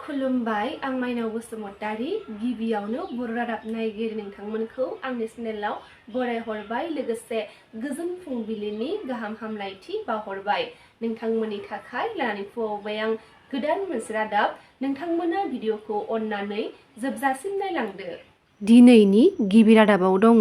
खुलुमबाय आं माइनाव बसुमतारी गिबियावनो बर' रादाब नायगिरि नोंथांमोनखौ आंनि चेनेलाव बरायहरबाय लोगोसे गोजोन फुंबिलिनि गाहाम हामलायथि बावहरबाय नोंथांमोननि थाखाय लानानै फैबाय आं गोदान मोनसे रादाब नोंथांमोना भिडिअखौ अननानै जोबजासिम नायलांदो। दिनैनि गिबि रादाबाव दङ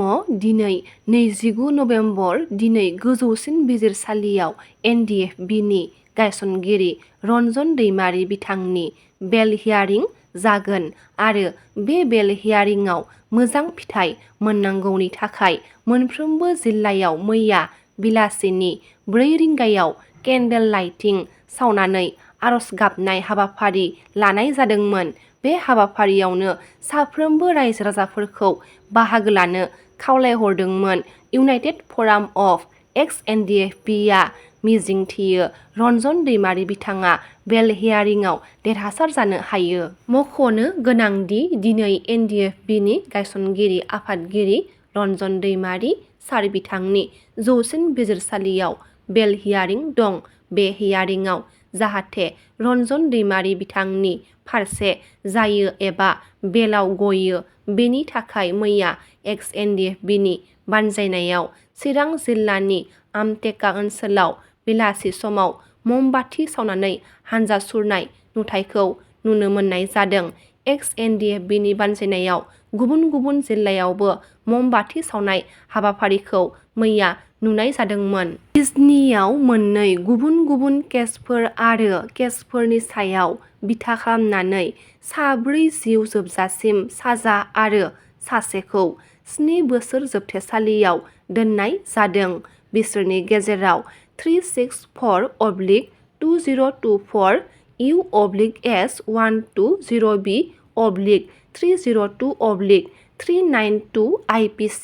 दिनै 29 नभेम्बर दिनै गोजौसिन बिजिरसालियाव NDFBनि गायसनगिरि रन्जन दैमारि बिथांनि बेल हियारिं जागोन आरो बे बेल हियारिंआव मोजां फिथाइ मोननांगौनि थाखाय मोनफ्रोमबो जिल्लायाव मैया बेलासिनि 4 रिंगायाव केन्डेल लाइटिं सावनानै आरज गाबनाय हाबाफारि लानाय जादोंमोन। बे हाबाफारियावनो साफ्रोमबो रायजो राजाफोरखौ बाहागो लानो खावलायहरदोंमोन। इउनाइटेड फराम अफ एक्स-NDFBआ मिजिंथियो रन्जन दैमारि बिथाङा बेल हियारिंआव देरहासार जानो हायो। मख'नो गोनांदि दिनै NDFBनि गायसनगिरि आफादगिरि रन्जन दैमारि सार बिथांनि जौसिन बिजिरसालियाव बेल हियारिं दं। बे हियारिंआव जाहाथे रन्जन दैमारि बिथांनि फारसे जायो एबा बेलाव गयो बेनि थाखाय मैया एक्स-NDFBनि बानजायनायाव चिरां जिल्लानि आमटेका ओनसोलाव बेलासि समाव ममबाथि सावनानै हानजा सुरनाय नुथायखौ नुनो मोननाय जादों। एक्स-NDFBनि बानजायनायाव गुबुन गुबुन जिल्लायावबो ममबाथि सावनाय हाबाफारिखौ मैया नुनाय जादोंमोन। बिजनीआव मोननै गुबुन गुबुन केसफोर आरो केसफोरनि सायाव बिथा खालामनानै 4 जिउ जोबजासिम साजा आरो सासेखौ 7 बोसोर जोबथेसालियाव दोननाय जादों। बिसोरनि गेजेराव 364/2024 U/S120B/302/392 IPC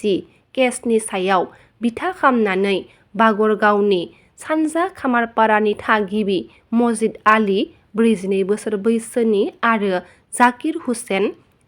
केसनि सायाव बिथा खालामनानै बागरगावनि सानजा खामारपारानि थागिबि मजिद आली 42 बोसोर बैसोनि आरो जाकिर हुसेन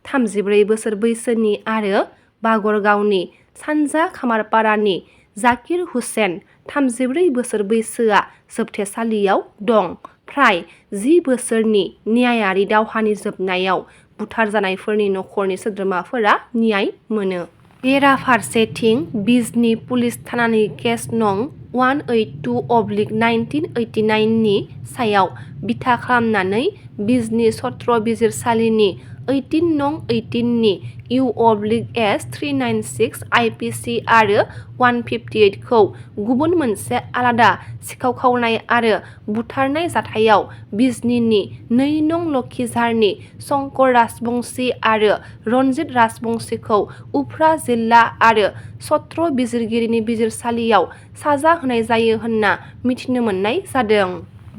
34 बोसोर बैसोनि आरो बागरगावनि सानजा खामारपारानि जाकिर हुसेन 34 बोसोर बैसोआ जोबथेसालियाव दं। फ्राय 10 बोसोरनि न्यायारि दावहानि जोबनायाव बुथारजानायफोरनि नखरनि सोद्रोमाफोरा न्याय मोनो। बेराफारसेथिं बिजनी पुलिस थानानि केस नं 182/1989 नि सायाव बिथा खालामनानै बिजनी सत्र बिजिरसालिनि 18 नं 18 नि U/S396 IPC आरो 158 खौ गुबुन मोनसे आलादा सिखाव खावनाय आरो बुथारनाय जाथायाव बिजनीनि 2 नं लखिझारनि शंकर राजबंशी आरो रनजित राजबंशीखौ उफ्रा जिल्ला आरो सत्र बिजिरगिरिनि बिजिरसालियाव साजा होनाय जायो होनना मिथिनो मोननाय जादों।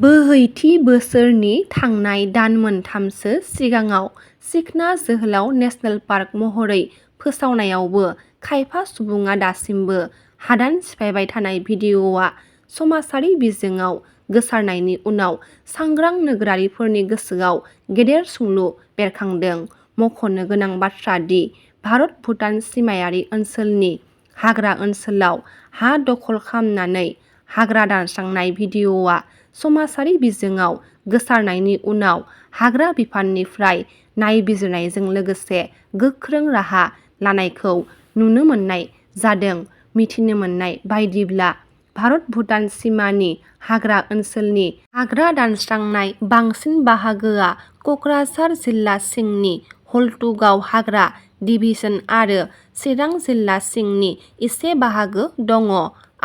बोहैथि बोसोरनि थांनाय दान मोनथामसो सिगाङाव सिखना जोहोलाव नेशनेल पार्क महरै फोसावनायावबो खायफा सुबुङा दासिमबो हादान सिफायबाय थानाय भिडिअ'आ समाजारि बिजोङाव गोसारनायनि उनाव सांग्रां नोगोरारिफोरनि गोसोआव गेदेर सोंलु बेरखांदों। मख'नो गोनां बाथ्रा दि भारत-भुटान सिमायारि ओनसोलनि हाग्रा ओनसोलाव हा दखल खालामनानै हाग्रा दानस्रांनाय भिडिअ'आ समाजारि बिजोङाव गोसारनायनि उनाव हाग्रा बिफाननिफ्राय नायबिजिरनायजों लोगोसे गोख्रों राहा लानायखौ नुनो मोननाय जादों। मिथिनो मोननाय बायदिब्ला भारत-भुटान सिमानि हाग्रा ओनसोलनि हाग्रा दानस्रांनाय बांसिन बाहागोआ क'क्राझार जिल्ला सिंनि हल्टुगाव हाग्रा डिभिजन आरो चिरां जिल्ला सिंनि इसे बाहागो दङ।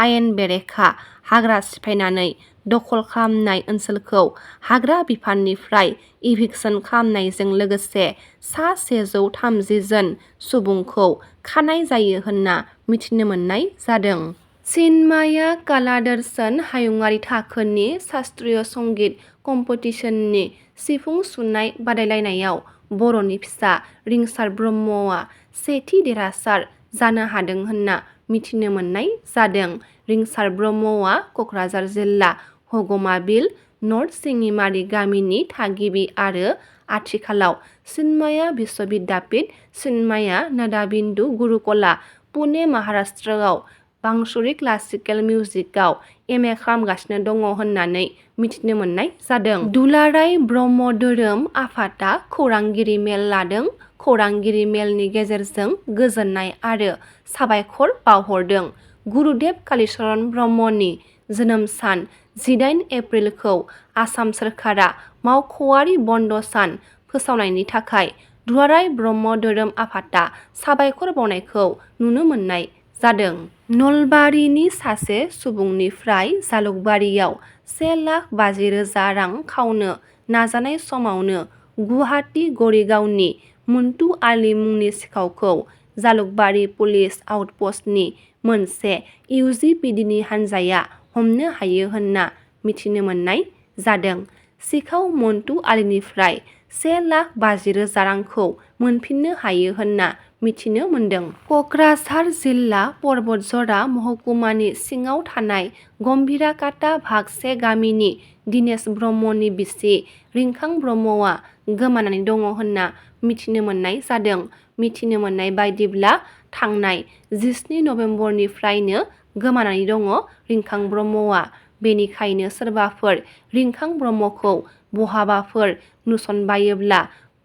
आयेन बेरेखा हाग्रा सिफायनानै दखल खालामनाय ओनसोलखौ हाग्रा बिफाननिफ्राय इभिक्सन खालामनायजों लोगोसे सा 130 जन सुबुंखौ खानाय जायो होनना मिथिनो मोननाय जादों। चिन्माया काला-दर्शन हायुङारि थाखोनि शास्त्रीय संगीत कम्पिटिशननि सिफुं सुनाय बादायलायनायाव बर'नि फिसा रिंसार ब्रह्मआ सेथि देरहासार जानो हादों होनना मिथिनो मोननाय जादों। रिंसार ब्रह्मआ क'क्राझार जिल्ला हगमाबिल नर्थ सिङिमारि गामिनि थागिबि आरो आथिखालाव चिन्माया बिश्व विद्यापीठ चिन्माया नादाबिन्दु गुरुकुला पुणे महाराष्ट्रआव बांसुरि क्लासिकेल मिउजिकआव MA खालामगासिनो दङ होननानै मिथिनो मोननाय जादों। दुलाराय ब्रह्म धोरोम आफादा खौरांगिरि मेल लादों। खौरांगिरि मेलनि गेजेरजों गोजोननाय आरो साबायखर बावहरदों। गुरुदेव कालिचरण ब्रह्मनि जोनोम सान 18 एप्रिलखौ आसाम सोरखारा मावख'आरि बन्द सान फोसावनायनि थाखाय दुलाराय ब्रह्म धोरोम आफादा साबायखर बावनायखौ नुनो मोननाय जादों। नलबारिनि सासे सुबुंनिफ्राय जालुकबारियाव 1,50,000 रां खावनो नाजानाय समावनो गुवाहाटी गरिगावनि मन्टु आली मुंनि सिखावखौ जालुकबारि पुलिस आउटपस्टनि मोनसे UGPDनि हानजाया हमनो हायो होनना मिथिनो मोननाय जादों। सिखाव मन्टु आलीनिफ्राय 1,50,000 रांखौ मोनफिननो हायो होनना मिथिनो मोनदों। क'क्राझार जिल्ला पर्बतझरा महकुमानि सिङाव थानाय गम्भीराकाटा भाग 1 गामिनि दिनेश ब्रह्मनि बिसि रिंखां ब्रह्मआ गोमानानै दङ होनना मिथिनो मोननाय जादों। मिथिनो मोननाय बायदिब्ला थांनाय 17 नबेम्बरनिफ्रायनो गोमानानै दङ रिंखां ब्रह्मआ। बेनिखायनो सोरबाफोर रिंखां ब्रह्मखौ बहाबाफोर नुसनबायोब्ला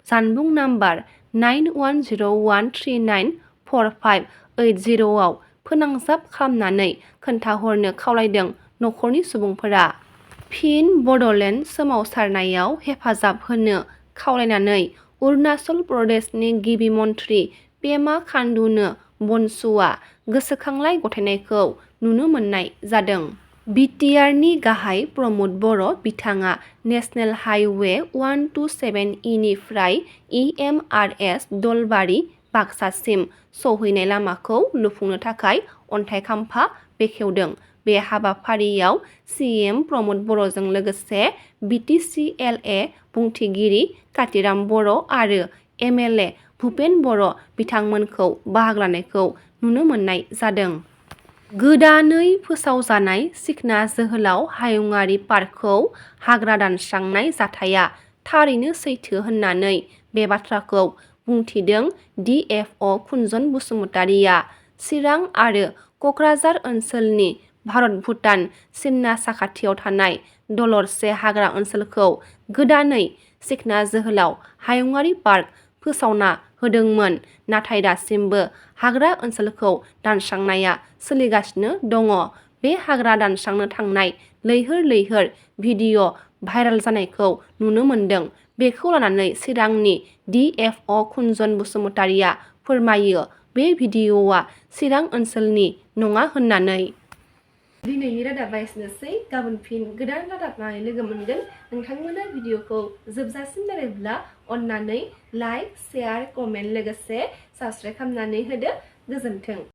जानबुं नाम्बार 9101394580 आव फोनांजाब खालामनानै खोन्थाहरनो खावलायदों नखरनि सुबुंफोरा। फिन बड'लेण्ड सोमावसारनायाव हेफाजाब होनो खावलायनानै अरुणाचल प्रदेशनि गिबि मन्थ्रि पेमा खांडुनो बनसुआ गोसोखांलाय गथायनायखौ नुनो मोननाय जादों। बिटिआरनि गाहाय प्रमद बर' बिथाङा नेशनेल हाइवे 127E निफ्राय EMRS दलबारि बाक्सासिम सौहैनाय लामाखौ लुफुंनो थाखाय अन्थाइ खाम्फा बेखेवदों। बे हाबाफारियाव CM प्रमद बर'जों लोगोसे BTCLA बुंथिगिरि कातिराम बर' आरो MLA भुपेन बर' बिथांमोनखौ बाहागो लानायखौ नुनो मोननाय जादों। गोदानै फोसावजानाय सिखना जोहोलाव हायुङारि पार्कखौ हाग्रा दानस्रांनाय जाथाया थारैनो सैथो होननानै बे बाथ्राखौ बुंथिदों DFO कुनजन बसुमतारिया। चिरां आरो क'क्राझार ओनसोलनि भारत-भुटान सिमना साखाथियाव थानाय दलरसे हाग्रा ओनसोलखौ गोदानै सिखना जोहोलाव हायुङारि पार्क फोसावना होदोंमोन। नाथाय दासिमबो हाग्रा ओनसोलखौ दानस्रांनाया सोलिगासिनो दङ। बे हाग्रा दानस्रांनो थांनाय लैहोर लैहोर भिडिअ' भाइरेल जानायखौ नुनो मोनदों। बेखौ लानानै चिरांनि DFO कुनजन बसुमतारिया फोरमायो बे भिडिअ'आ चिरां ओनसोलनि नङा होननानै। दिनैनि रादाबा एसेनोसै। गाबोन फिन गोदान रादाब लानानै लोगो मोनगोन। नोंथांमोना भिडिअ'खौ जोबजासिम नायब्ला अन्नानै लाइक, शेयार, कमेन्ट लोगोसे साबस्क्राइब खालामनानै होदो। गोजोन्थों।